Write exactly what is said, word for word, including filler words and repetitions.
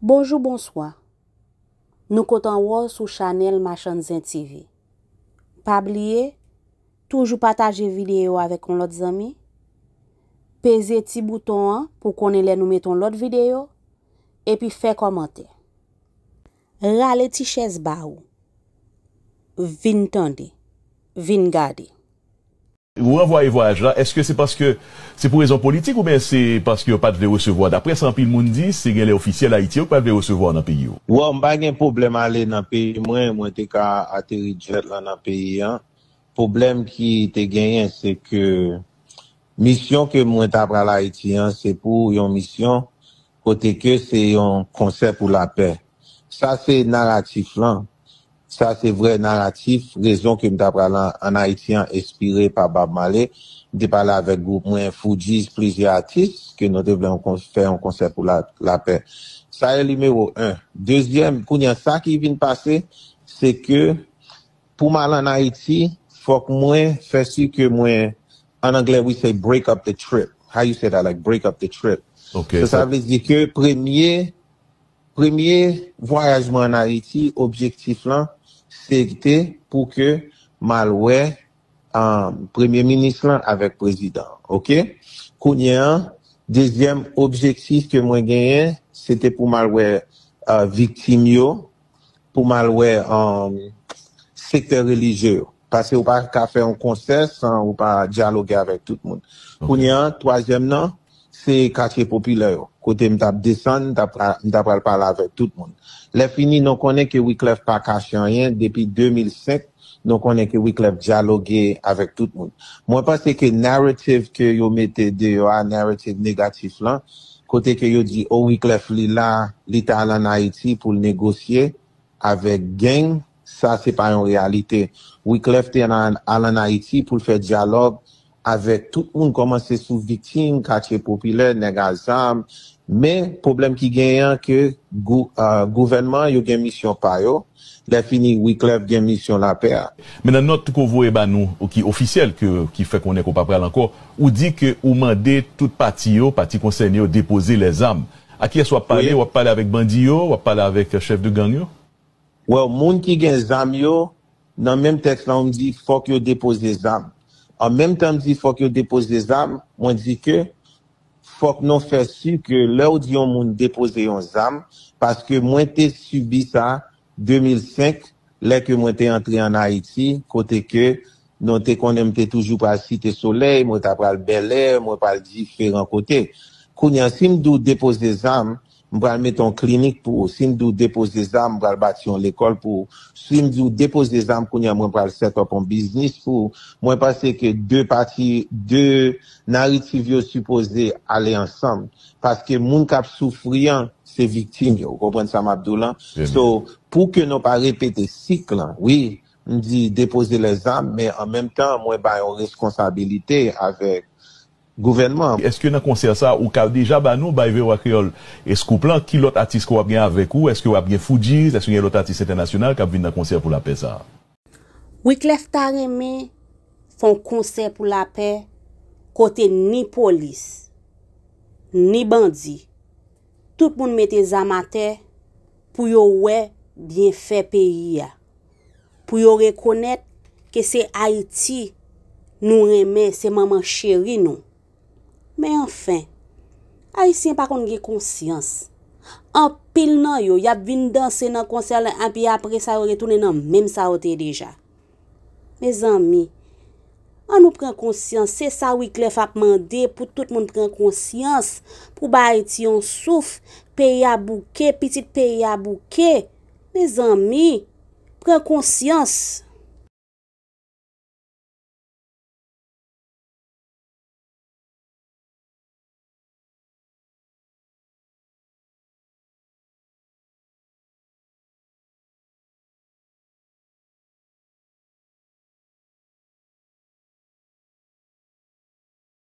Bonjou, bonswa. Nou kontan wè w sou chanèl Machann Zen T V. Pa bliye, toujou pataje videyo avèk yon lòt zanmi. Peze ti bouton an pou konnen lè nou mete yon lòt videyo. Epi fè kòmantè. Rale ti chèz ba ou. Vin tande. Vin gade. Ou ranvwaye vwayaj la, èske se paske se pou rezon politik oubyen se paske yo pa t vle resevwa? Daprè sa anpil moun di, se genlè ofisyèl Ayiti yo ki pa t vle resevwa w nan peyi w. Well, m pa gen pwoblèm ale nan peyi mwen, mwen te ka ateri djèt lan nan peyi an. Pwoblèm ki te genyen, se ke misyon ke mwen ta pral Ayiti an, se pou yon misyon kote ke se yon konsè pou lapè. Sa se naratif lan. Sa se vrè naratif, rezon ke m ta pral an, ann Ayiti an enspire pa Bob Marley. M te pale avèk gwoup mwen, Fugees, plizyè atis, ke nou te vle yon kon, fè yon konsè pou la, lapè. Sa e nimewo en. Dezyèm, kounye a, sa ki vin pase, se ke pou m al ann Ayiti, fòk mwen fè si ke mwen, an anglè, we say break up the trip. How you say that? Like, break up the trip. Ok. So, sa vle di ke premye, premye vwayaj mwen ann Ayiti, objektif lan, se te pou ke m al wè um, premye minis lan avèk prezidan an, oke? Kounye a, dezyèm objektif ke mwen genyen, se te pou m al wè uh, viktim yo, pou m al wè um, sektè relijye yo. Paske ou pa ka fè yon konsè san ou pa dyaloge avèk tout moun. Kounye a, twazyèm nan, se katye popilè yo, kote m t ap desann, m t ap pra- m t ap pral pale avèk tout moun. Lè fini, nou konnen ke Wiclef pa kache anyen, depi de mil senk, nou konnen ke Wiclef dyaloge avèk tout moun. Mwen panse ke narrative ke yo mete deyò a, narrative negatif lan, kote ke yo di, o Wiclef li la, li t al ann Ayiti pou l negosye, avèk gang, sa se pa yon reyalite. Wiclef te al ann Ayiti pou l fè dyalòg avèk tout moun, kòmanse sou viktim, katye popilè, nèg a zam. Men, pwoblèm ki genyen an ke gou, uh, gouvènman yo gen misyon pa yo. Lè fini, Wiclef gen misyon lapè a. Men nan nòt ke w voye ba nou, ou ki ofisyèl, ke, ki fè konnen ke w pa pral ankò, ou di ke ou mande tout pati yo, pati konsène yo, depoze lèzam. A kiyès w ap pale? Wi. W ap pale avèk bandi yo? W ap pale avèk chèf de gang yo? Well, moun ki gen zam yo, nan menm tèks lan, m di fòk yo depoze zam. An menm tan m di fòk yo depoze zam, mwen di ke fòk nou fè si ke lè w di yon moun depoze yon zam, paske mwen te sibi sa de mil senk, lè ke mwen te antre ann Ayiti, kote ke nou te konnen m te toujou pral Site Solèy, mwen ta pral Bèlè, mwen pral diferan kote. Kounye a, si m di w depoze zam, m pral mete yon klinik pou ou. Si m di w depoze zam, m pral bati yon lekòl pou ou. Si m di w depoze zam, kounye a mwen pral set up yon biznis pou ou. Mwen panse ke de pati, de naratif yo sipoze ale ansanm. Paske moun k ap soufri an, se viktim yo. Ou konprann sa m ap di w lan? So, pou ke nou pa repete sik lan, wi, m di depoze lèzam, men an menm tan, mwen bay yon reskonsabilite avèk gouvènman an. Èske nan konsè sa a, ou ka deja ba nou, bay V O A Kreyòl e Scoop lan, ki lòt atis ke w ap gen avèk ou? Èske w ap gen Fugees? Èske gen lòt atis entènasyonal k ap vin nan konsè pou lapè sa a? Wiclef ta renmen fè yon konsè pou lapè kote ni polis, ni bandi, tout moun mete zam atè pou yo wè byenfè peyi a. Pou yo rekonèt ke se Ayiti nou renmen, se manman cheri nou. Men anfen, Ayisyen pa konn gen konsyans. Anpil nan yo, y ap vin danse nan konsè la, epi apre sa yo retounen nan menm sa yo te ye deja. Mezanmi, ann nou pran konsyans, se sa Wiclef ap mande, pou tout moun pran konsyans, pou ba Ayiti yon souf, peyi a bouke, pitit peyi a bouke. Mezanmi, pran konsyans.